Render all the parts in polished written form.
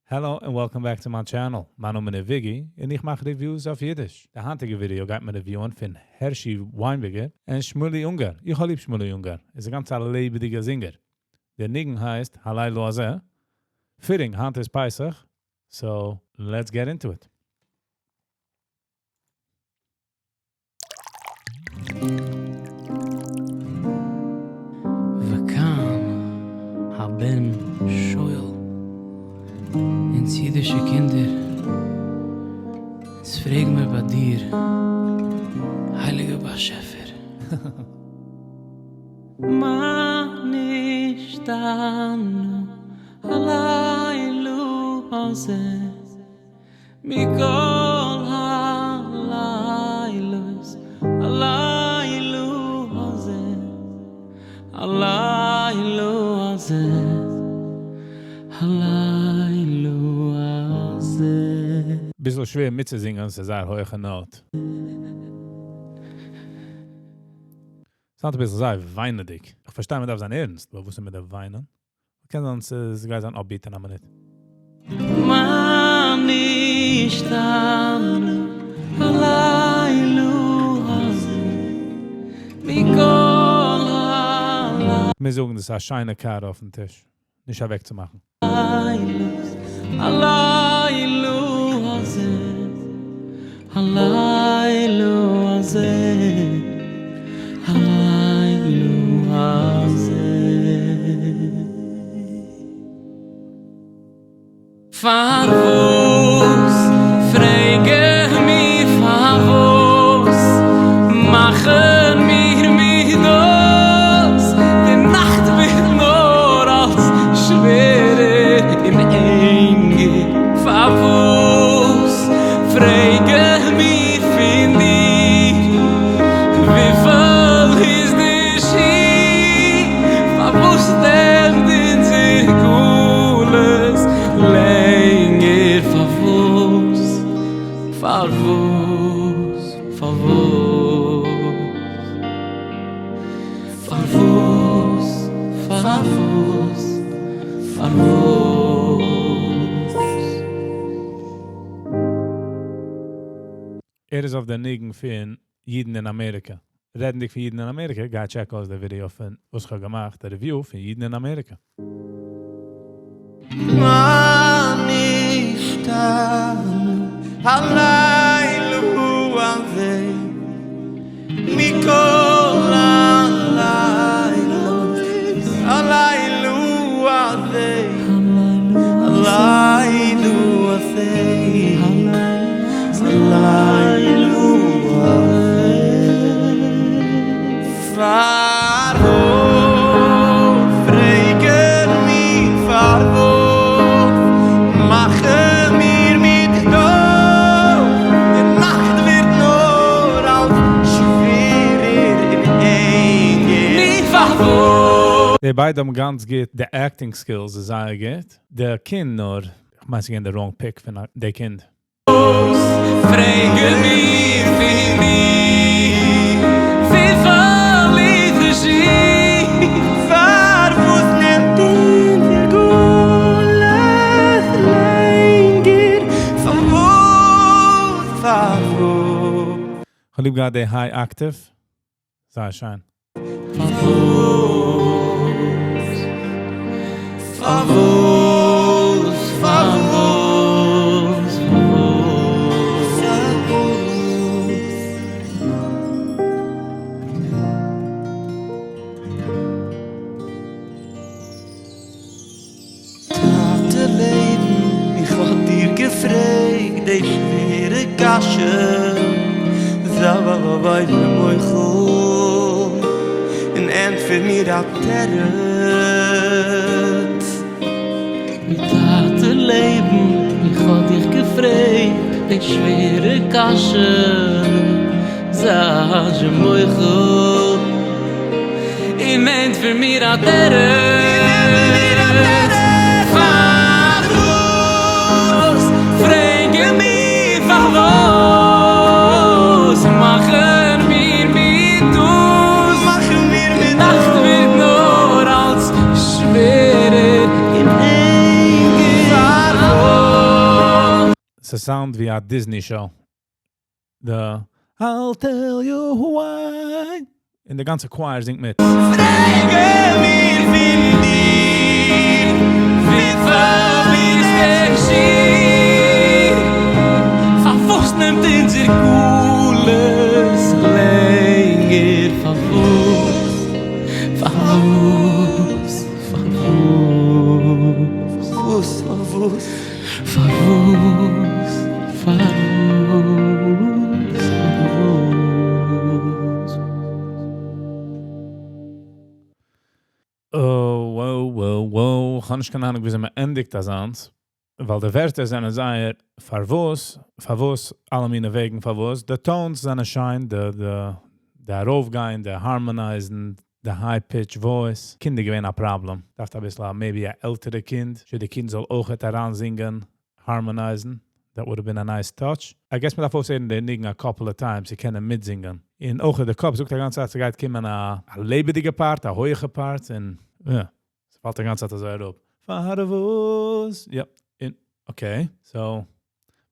Hello and welcome back to מיין channel. מיין נאמען איז וויגי און איך מאך reviews אויף אידיש. די היינטיגע ווידעא גייט מען review ען פון הערשי וויינבערגער און שמואלי אונגאר. איך האב ליב שמואלי אונגאר. איז א גאנץ א לעבעדיגער זינגער. דער ניגון הייסט הלילה הזה. Fitting, היינט איז פסח. So, let's get into it. וכאן הבן שואל, אונז אידישע קינדער, אונז פרעג מיר ביי דיר, הייליגער באשעפער. מה נשתנה הלילה הזה מכל הלילות, הלילה הזה, הלילה הזה, הלילה הזה. ביסל שווער מיטצוזינגען, ס'איז זייער הויכע note. Sound אביסל זייער וויינעדיג. איך פארשטיי מען דארף זיין ערנסט, אבער וואס איז מיט די וויינען? קען זיין ס'איז גייט זיין upbeat אין א מינוט. מה נשתנה הלילה הזה מכל הלילות. מיר זאגן דאס איז א שיינע קערה אויפן טיש, נישט אוועקצומאכן. הלילה הזה, הלילה הזה, הלילה הזה. פארוואס פרעגן מיר פארוואס מאכן מיר מיט דאס, די נאכט ווערט נאר אלץ שווערער און ענגער, פארוואס פרעגן מיר פון דיר וויפיל איז די שיעור, פארוואס נעמט אונזער גלות לענגער, פארוואס, פארוואס, פארוואס, פארוואס, פארוואס, פארוואס. ער איז אויף די ניגון פון אידן אין אמעריקע. רעדנדיג פון אידן אין אמעריקע, גיי check אויס די ווידעא פון וואס איך האב געמאכט, די review פון אידן אין אמעריקע. מה נשתנו הלילה הזה מכל הלילות, הלילה הזה, הלילה הזה, הלילה הזה. פארוואס פרעגן מיר פארוואס מאכן מיר מיט דאס, די נאכט ווערט נאר אלץ שווערער און ענגער. מיר פארוואס. די ביידע האבן גאנץ גוט, די acting skills איז זייער גוט. די קינד נאר, איך מיין ס'איז געווען די wrong pick פון די קינד. פרעגן מיר פון דיר וויפיל איז די שיעור, פארוואס נעמט אונזער גלות לענגער, פארוואס, פארוואס. כ'האב ליב געהאט די high octave, זייער שיין. פארוואס, פארוואס, פארוואס, פארוואס. טאטע לעבן, איך האב דיר געפרעגט די שווערע קשיא, זיי מוחל און ענטפער מיר א תירוץ. מיט טאטע לעבן, איך האב דיך געפרעגט די שווערע קשיא, זיי מוחל און ענטפער מיר א תירוץ. פארוואס פרעגן מיר פארוואס מאכן מיר מיט דאס, מאכן מיר מיט די נאכט ווערט נאר אלץ שווערער און ענגער. ס'sound ווי א Disney show. די I'll tell you why. און די גאנצע choir זינגט מיט. פרעגן מיר פון דיר, וויפיל איז דער שיעור? פארוואס נעמט אונזער גלות לענגער? פארוואס? פארוואס? פארוואס? וואס, וואס? פארוואס? פארוואס? פארוואס? Oh, wow. איך האב נישט קיין אהנונג, ווי מען ענדיגט דאס אן. ווייל די ווערטער זענען זייער פארוואס, פארוואס, אלע מיני וועגן פארוואס. די tones זענען שיין, די ארויפגיין, די harmonize ן, די high pitch voice. קינדער געווען א פראבלעם. דארף א ביסל, maybe א עלטערע קינד. שוין די קינד זאל אויך אריינזינגען, harmonize ן. That would have been a nice touch. I guess מען דארף אויסהערן די ניגון a couple of times, צו קענען מיטזינגען. און אויך דער קאפ זאגט די גאנצע צייט, ס'גייט קומען א לעבעדיגע part, א הויכע part, און יא, ס'פאלט די גאנצע צייט אזוי אראפ. פארוואס? יא, אין, okay. So,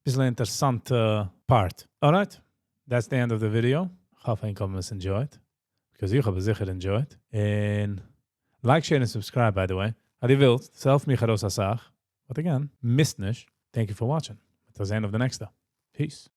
ביסל אינטערעסאנטע part. Alright, that's the end of the video. איך האף ענק האבן עס enjoyed. Because איך האב עס זיכער enjoyed. און like, share and subscribe, by the way. אז דו ווילסט, ס'העלפט מיך ארויס א סאך. But again, מוזט נישט. Thank you for watching. Till the end of the next. Peace.